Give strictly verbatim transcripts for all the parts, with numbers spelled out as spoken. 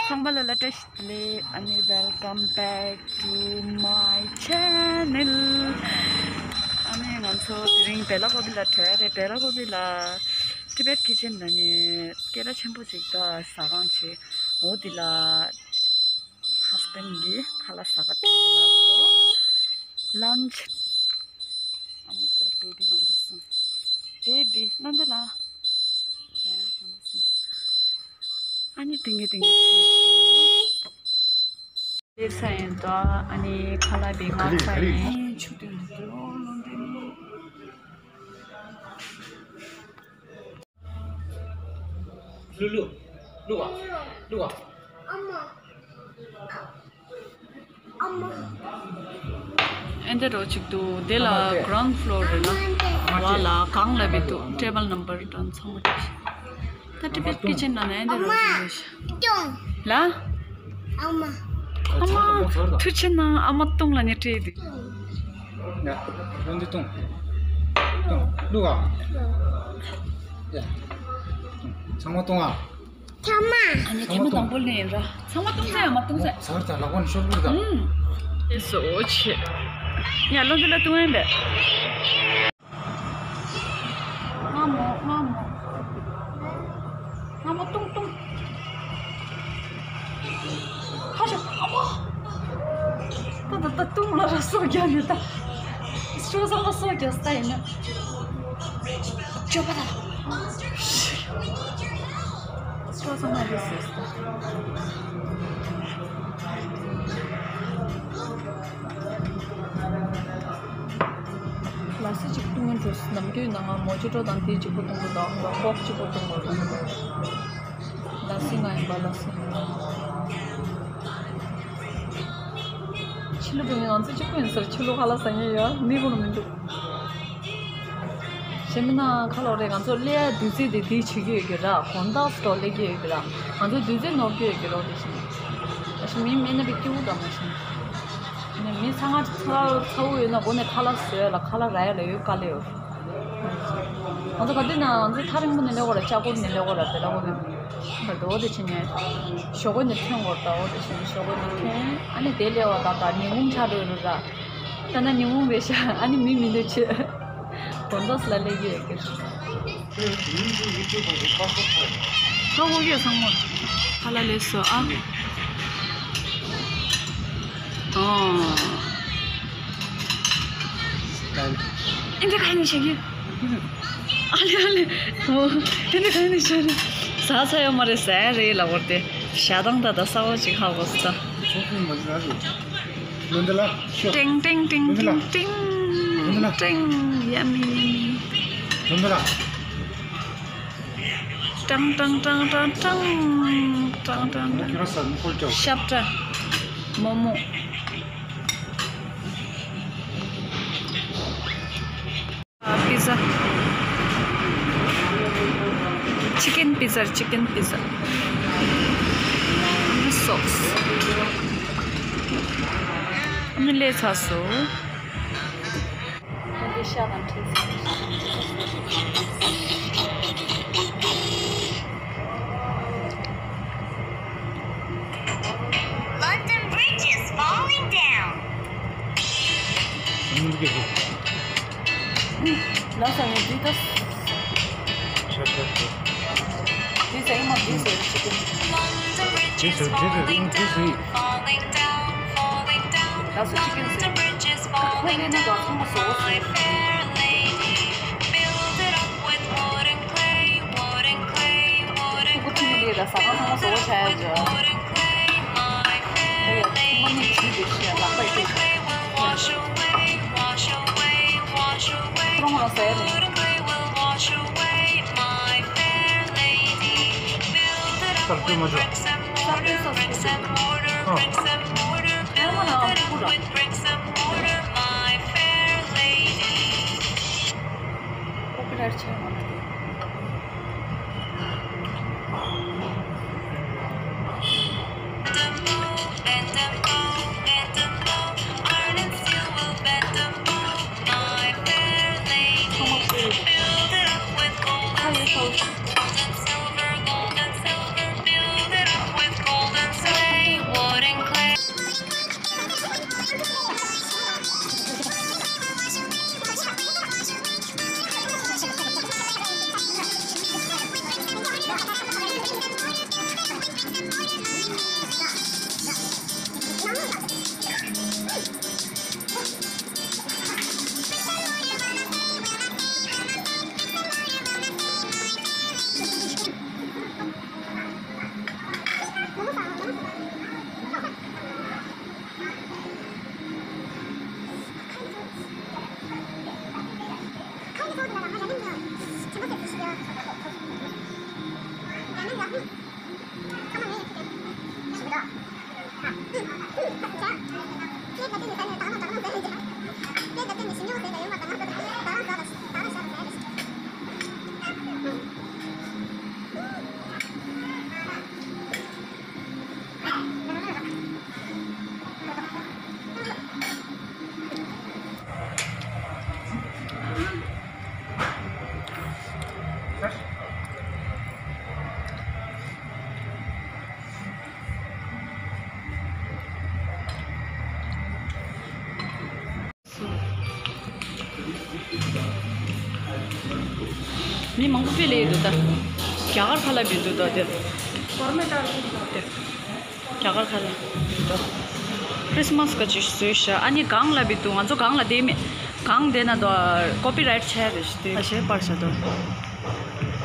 ཚང་མ་ལ་ལ་བཀྲ་ཤིས་བདེ་ལེགས། ཨ་ནི་welcome back to my channel. ཨ་ནི་ང་ཚོ་དེ་རིང་བེ་ལ་ཀོ་བི་ལ་བྲོས་རེད། བེ་ལ་ཀོ་བི་ལ་Tibet Kitchen ལ་ནི་སྐད་གྲགས་ཆེན་པོ་ཅིག་ད་ཟ་ཁང་ཅིག་འོ་དེ་ལ་husband གིས་ཁ་ལག་ཟ་ག་ཁྲིད་ལ་སོ་lunch. ཨ་ནི་དེ་baby ང་ཚོ་སོང་། baby ནང་དེ་ལ། ཨ་ནི་ཏིང་ངེ་ཏིང་ངེ་ཆེ། དེ་ས་ཡིན་ཏོ། ཨ་ནི་ཁ་ལག་པའི་ང་ཚ་ཡིན། ཆུ་དེ་འདུག་ལོ་འདི་ནི། ལུ་ལུ། ལུ་ག་ལུ་ག་ཨེ་འདྲ་རོ་གཅིག་འདུག་དེ་ལ་ground floor རེད་ལ། བ་ལ་གང་ལ་བི་འདུག table number དང་ཚང་མ་ཅིག་ད་Tibet Kitchen ལ་ནས་ཨེ་འདྲ་རོ་གཅིག་ལ། ཨ་མ། ཨ་མ། ཐུགས་ཆེ་ན་ཨ་མ་ཏུང་ལ་ནས་སྤྲད་དེ། ཡ། རོ་འདི་ཏུང་། ཏུང་། ལུག་ཨ། ཡ། ཏུང་། ཚང་མ་ཏུང་ཨ། ཚང་མ། ཨ་ནི་ཐེངས་མ་དང་པོ་ལེན་ར། ཚང་མ་ཏུང་ས་ཡ་མ་ཏུང་ས་ཡ། ཚར་ད་ལག་པ་ནས་ཤོར་གི་རེད་ད། ཨུམ། དེ་བཟོ་བྱེད། ཡ་ལོ་འདི་ལ་ཏུང་ཡིན་པས། ང་མོ་ང་མོ། ང་མོ་ཏུང་ཏུང་། ཧ་ཤོ་ཨ་མ། ད་ད་ད་ཏུང་ལ་ར་སོ་རྒྱག་ནས་ད། སོ་ས་ལ་སོ་རྒྱག་ས་ཡིན་ན། ཅོ་པ་ད། སོ་ས་མ་རེད་ཟེར་ས། ལ་སི་གཅིག་བཏུང་ཡོང་འགྲོ། ནམ་རྒྱུན་ནང་ང་མོ་ཅི་འགྲོ་དང་དེ་གཅིག་པོ་བཏུང་དགོས་དང་ཀོག་གཅིག་པོ་བཏུང་དགོས་དང་། ལ་སི་ང་ཡིན་པ་ལ་སི། ཕྱི་ལོ་དུ་ང་ཚོ་གཅིག་པོ་ཡིན་ཟེར། ཕྱི་ལོ་ཁ་ལག་ཟ་མཁན་ཡོད་མི་ཁོ་ན་མི་འདུག་གཞན་མི་ན་ཁ་ལོ་རེ་ང་ཚོ་ལས་དུས་ཚོད་དེ་དེ་བྱེད་ཀྱི་ཡོད་ཀྱི་ར། གོང་ཐག་སོ་ལས་ཀྱི་ཡོད་ཀྱི་ར། ང་ཚོ་དུས་ཚོད་ནོར་གྱི་ཡོད་ཀྱི་རོ། དེ་བཞིན་ད་ཞིག་མི་མེད་ན་བི་སྐྱིད་པོ་དང་མ་བཞིན་ནས་མི་ཚང་མ་ཚ་ཚ་བོ་ཡོད་ན་སྒོ་ནས་ཁ་ལག་བཟོས་ལ་ཁ་ལག་ར་ཡ་ལ་ཡོད་དཀའ་ལས་ཡོད། ང་ཚོ་ག་དུས་ན་ང་ཚོ་ཐག་རིང་པོ་ནས་སླེབས་དགོས་ར། ལྕགས་པོ་ནས་སླེབས་དགོས་ར། དེ་ལ་འོ་དེ་ད་དོ་དེ་བྱས་ནས་ཞོགས་པ་ནས་ཐོན་དགོས་ར། ད་འོ་དེ་བྱས་ནས་ཞོགས་པ་ནས་ཐོན། ཨ་ནི་དེ་སླེབས་པ་ད་ད་ཉིན་གུང་ཆགས་འགྲོ་ཡོད་ར། ད་ན་ཉིན་གུང་བས་ཤ་ཨ་ནི་མི་མི་འདུག་ཆེ། དགོང་དག་ལ་སླེབས་ཀྱི་ཡོད་ཀྱི། ཁ་ཧོ་ཡོད་ཚང་མ། ཁ་ལག་ལས་སོ་ཨ། ཨོ། ཨིན་དེ་ག་ནས་བྱེད་ཀྱི། ཨ་ལེ་ཨ་ལེ། ཨོ། ཨིན་དེ་ག་ནས་བྱེད་ཀྱི། ཟ་ཚ་ཡོད་མ་རེད། ཟ་ཡ་རེད་ལབ་པ་རེད་དེ། ཞག་དང་ད་ལྟ་གསར་པ་ཅིག་ཧ་གོ་སོང་ད། ལོ་འདི་ལ་ཤོག་ཏིང་ཏིང་ཏིང་ལོ་འདི་ལ། ཏིང་ཏིང་ལོ་འདི་ལ། ཏིང་། ཡ་མི་ཡ་མི། ལོ་འདི་ལ། ཀྲང་ཀྲང་ཀྲང་ཀྲང་ཀྲང་། ཀྲང་ཀྲང་ཀྲང་། ཁྱོད་རང་ས་མི་ཁོལ་ཀྱང་། ཤབ་ཀྲ། མོ་མོ། ཨ། པི་ཛ། ཅི་ཀེན་པི་ཛ། ཅི་ཀེན་པི་ཛ། སོགས། ནི་ལས་ཚ་སོ། འདི་ཤ་དང་འཕྲད་ཟིན། London Bridge is falling down. ལ་ས་ནས་འདི་ལྟ། འདི་ཟ་ཡི་མ། འདི་ཟ་ཡི་ཅི་ཀེན། London Bridge is འདི་ཟ་ཡི། འདི་ཟ་ཡི། falling down, falling down, falling down. ལ་ས་ཅི་ཀེན་ཟ་ཡི། London Bridge is falling down, my fair lady. Build it up with wooden clay, wooden clay, wooden clay. Build it up with wooden clay, my fair lady. Build it up with clay will wash away, wash away, wash away. Wooden clay will wash away, my fair lady. Build it up with bricks and mortar, bricks and mortar, bricks and mortar. Build it up with bricks and mortar, my fair lady. Copyright ཆེ་བ་ན་དེ། Bend and bow, bend and bow, bend and bow. Iron and steel will bend and bow, my fair lady. Build it up with gold and silver, gold and silver, gold and silver. Build it up with gold and མི་མང་པོ་དཔེ་ལས་འདུག་ད། རྒྱ་གར་ཁ་ལབ་པའི་འདུག་ད་དེ། རྒྱ་གར་ཁ་ལབ་འདུག་ཁྲིས་མཱས་ག་ཅིག་བཟོས་ཤག་ཨ་ནི་གང་ལབ་པའི་འདུག་ང་ཚོ་གང་ལ་བསྡད་མེད། གང་བསྡད་ན་ད་ཀོ་པི་རའེ་ཊི་ཆད་རེད་ཤག་དེ་ཨ་ཞེ་པར་ཤག་ད།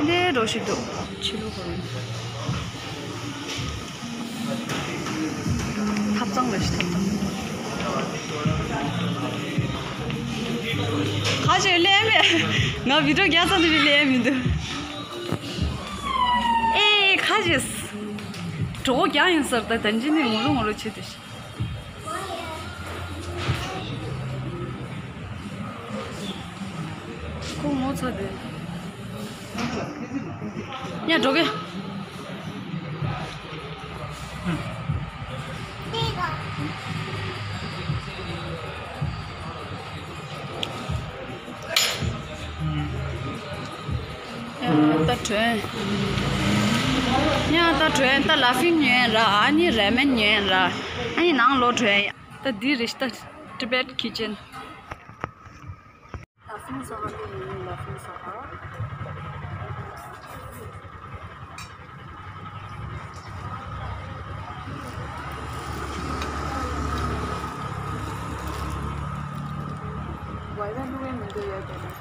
འདི་འགྲོ་ཞིག་འདུག་ཕྱི་ལོགས་ཁོ་རང་། ཐབ་ཚང་རེད་ཤག་ཐབ་ཚང་། ཁ་ཅིག་ལས་མེད། ང་བི་ཌིའོ་རྒྱག་ས་འདི་བི་ལས་མི་འདུག་ཨེ་ཁ་ཅིག་གྲོགས་རྒྱག་ཡིན་ཟེར་ད་ད་ཅི་ནས་ངོ་རུ་ངོ་རུ་བྱེད་དེ་ཤག་ཁོ་ངོ་ཚ་དེ། ཡ་འགྲོ་གི། ཡ་ད་དྲན། ཡ་ད་དྲན་ད་ལ་ཕིང་ཉོས་ར་ཨ་ནི་རེ་མན་ཉོས་ར་ཨ་ནི་ནང་ལོག་དྲན། ད་འདི་རེད་ད་Tibet Kitchen། ལ་ཕིང་ཟ་ཧ་འདི་ཡིན་ལ་ཕིང་ཟ་ཧ། ཝའི་ཝའི་བླུག་ཡ་མི་འདུག་ཡ་དེ་ནི།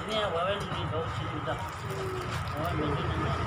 དེ་ནས་ཝའི་ཝའི་བླུག་ནས་འགྲོ་ཕྱིན་མི་འདུག་ཝའི་ཝའི་མི་འདུག་ནི་ནི།